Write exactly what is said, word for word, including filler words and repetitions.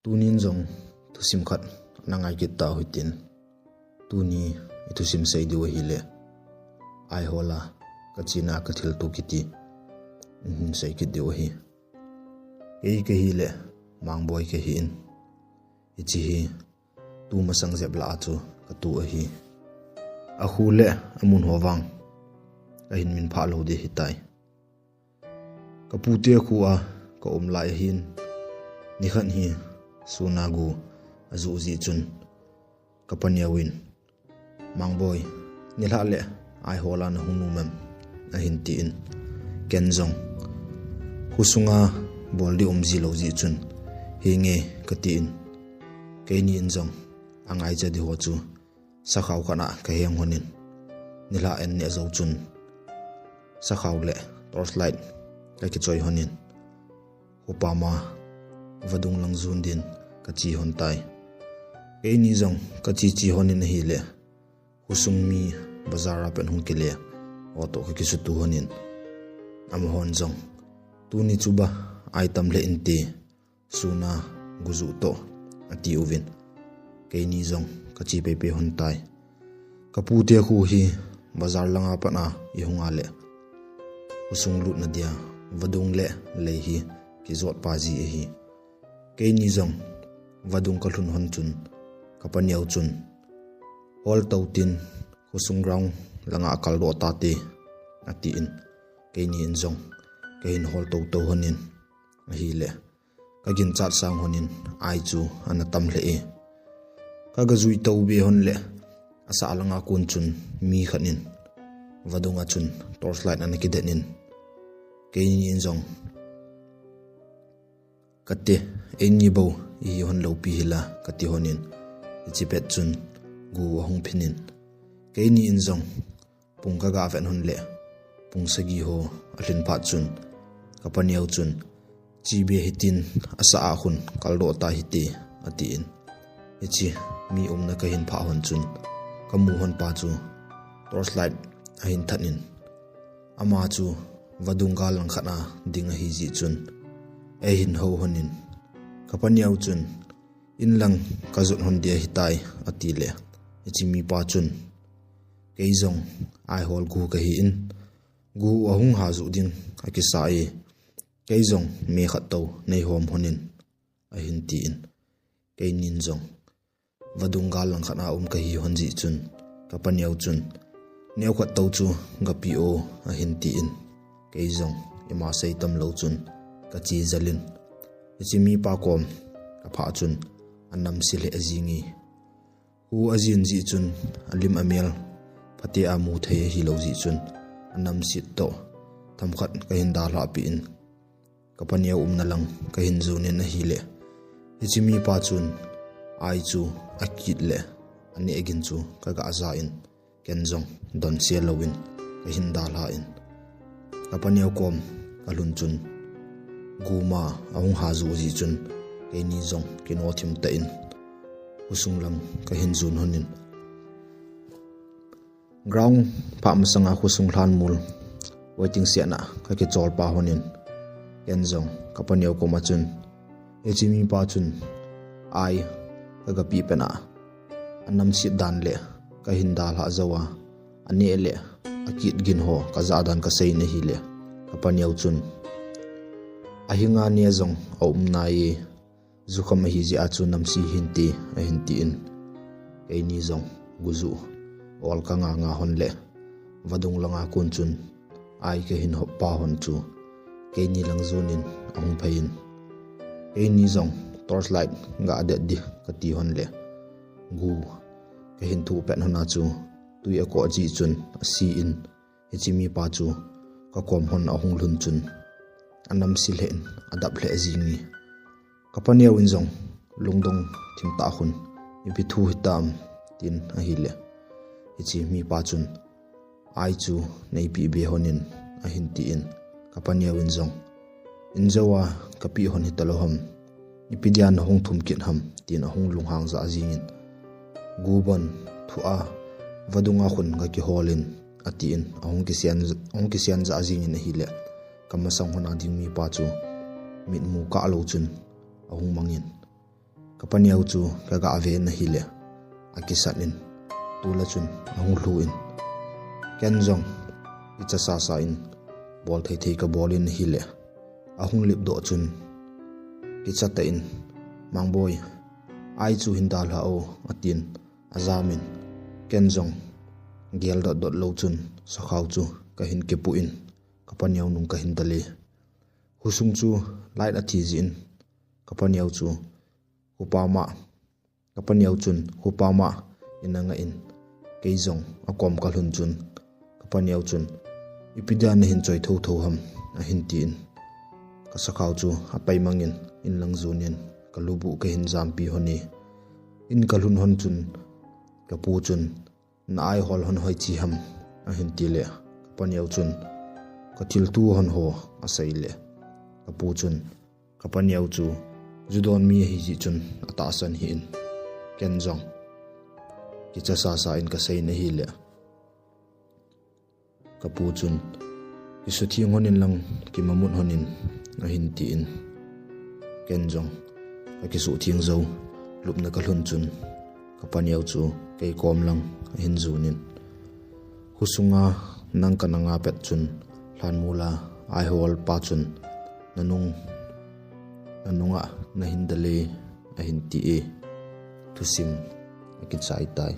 Tunin jong thusim khat na ngai kit tauhitin. Tuni i thusim sei diu ahile, Aihola kachena kathilto kiti in sei kit diu ahi. Kei kahile Mangboi kahin. Hiche hi tumasang jep lah a chu katu ahi. Akhu le amun ho vang kahin minphah lou ding ahitai. Kapute khua kaum lai ahin, nikhat hi sun a gu ajuh jeh chun, kapaneo in, "Mangboi, nilhah le Aihola nahung nom em?" ahin tin. Ken jong, "Khosunga bol ding um ji lou jeh chun, hinge," katin. Keinin jong, angaicha ding ho chu sakhao khat a kaheng lhonin, nilhah an neh jou chun, sakhao le torchlight kakichoi lhonin, khopa ma vadung lang jon din kache lhon tai. Keini jong kache che lhonin ahile, khosung mi bazar a pat hung kile ho toh kakisuto lhonin, amahon jong, "Tuni chu ba ai tam lheh inte, sun a gu juh toh," ati uvin. Keini jong kache peipei lhon tai. Kapute khu hi bazar langa pat a ihung a le, khosung lutna dia vadung le lei hi kijot pa ji ahi. Keini jong vadung kalhun lhon chun, kapaneo chun, "Hol tou tin, khosung ground langa kaldoh tate," atin. Keinin jong kahin hol tou tou lhonin ahile, kaginchat sang lhonin ai chu ana tam lheh e. Kaga jui tou be lhon le, asah langa kon chun mi khat in vadung a chun torchlight ana kidet in, keinin jong, "Kate, eini bou ihi lhon lou pi hila," kati lhonin, hiche pet chun gu ahung phin in, keinin jong pung kaga vet lhon le, pung sagi ho alhin phat chun, kapaneo chun, "Che be hitin, asah a khun kaldoh ta hite," atin. Hiche mi umna kahin phah lhon chun, kamu lhon pa chu torchlight ahin that in, ama chu vadung gal lang khat a ding ahi jeh chun, eihin hou lhonin, kapaneo chun, "In lang kajot lhon ding ahitai," ati le, hiche mipa chun, "Kei jong Aihol gu kahin, gu ahung ha juh ding akisa e, kei jong me khat tou nei hom lhonin," ahin tin. Keinin jong, "Vadung gal lang khat a um kahi lhon jeh chun," kapaneo chun, "Neo khat tou chu gape o," ahin tin. Kei jong ima sei tam lou chun kache jel in, hiche mipa kom kaphah chun anamse lheh jing e. Hu ajin jeh chun, alim amel phatea mu thei ahilou jeh chun, anamse toh themkhat kahin dalhah peh in, kapaneo umna lang kahin jon in ahile, hiche mipa chun ai chu akit le aneh gin chu kaga ja in, ken jong donse louvin kahin dalha in, kapaneo kom kalhun chun, gu ma ahung ha juh jeh chun, keini jong kino thim tah in khosung lang kahin jon lhonin, ground phah masanga khosung lhanmol waiting shed a kakichol pa lhonin, ken jong kapaneo koma chun, hiche mipa chun ai kagape pet a anamse dan le kahin dalhah jou a, aneh le akit gin ho kaja dan kasei in ahile, kapaneo chun, "Ahinga neh jong aum nai e, jukham ahi jeh a chu namse hinte," ahin tin. Keini jong gu ju ol kanga nga lhon le, vadung langa kon chun ai kahin hop pa lhon chu keini lang jon in ahung phei in, keini jong torchlight ga det ding kati lhon le, gu kahin thoh pet lhon a chu tui akoh jeh chun ase in, hiche mipa chu kakom lhon ahung lhun chun anamse lheh in adap lheh jing e. Kapaneo in jong lungdong thim tah khun, "Ipi thu hitam?" tin ahile, hiche mipa chun, "Ai chu neipe be lhonin," ahin tin, kapaneo in jong, "In jou a kapeh lhon hitalou ham, ipi dia nahung thum kit ham?" tin ahung lunghang jah jing in, "Gu bon thoh a vadung a khun gakihol in," atin ahung kisen, ahung kisen jah jing in ahile, kamasang lhon a ding mipa chu mitmu kah lou chun ahung mang in, Ka paneo chu ka ga ve in ahile, a kisat in, tula chun a hung lhu in, ken jong kicha sasa in, bol thei thei ka bol in ahile, a hung lip doh chun, kicha tah in, Mangboi, ai chu hin dalha o, a tin, a jam in, ken jong gel dot dot lou chun, sakhao chu ka hin kipu in, ka paneo nung ka hin dal e. Khosung chu light a thi jeh in, ka paneo chu khopa ma, ka paneo chun khopa ma in a nga in, kei jong a kom ka lhun chun, ka paneo chun, ipi dia na hin choi tho tho ham, a hin ti in. Ka sakhao chu a pai mang in, in lang jun in, ka lubu ka hin jampi hon e. In ka lhun hon chun, ka pu chun, na ai hol hon hoi chi ham, a hin ti le, ka paneo chun, ka thil tu hon ho, a sei le, ka pu chun, ka paneo chu, ju don mi ahi jeh chun a tahsan hih in, ken jong kicha sasa in ka sei in ahile, ka pu chun, kisutheng hon in lang kimamut hon in, a hin ti in, ken jong ka kisutheng jou, lupna ka lhun chun, ka paneo chu kei kom lang a hin jun in, khosunga nang ka na nga pet chun, lhanmol a ai hol pa chun, na nung, na nunga na hin dal e, a hin ti e. Thusim a kichai tai.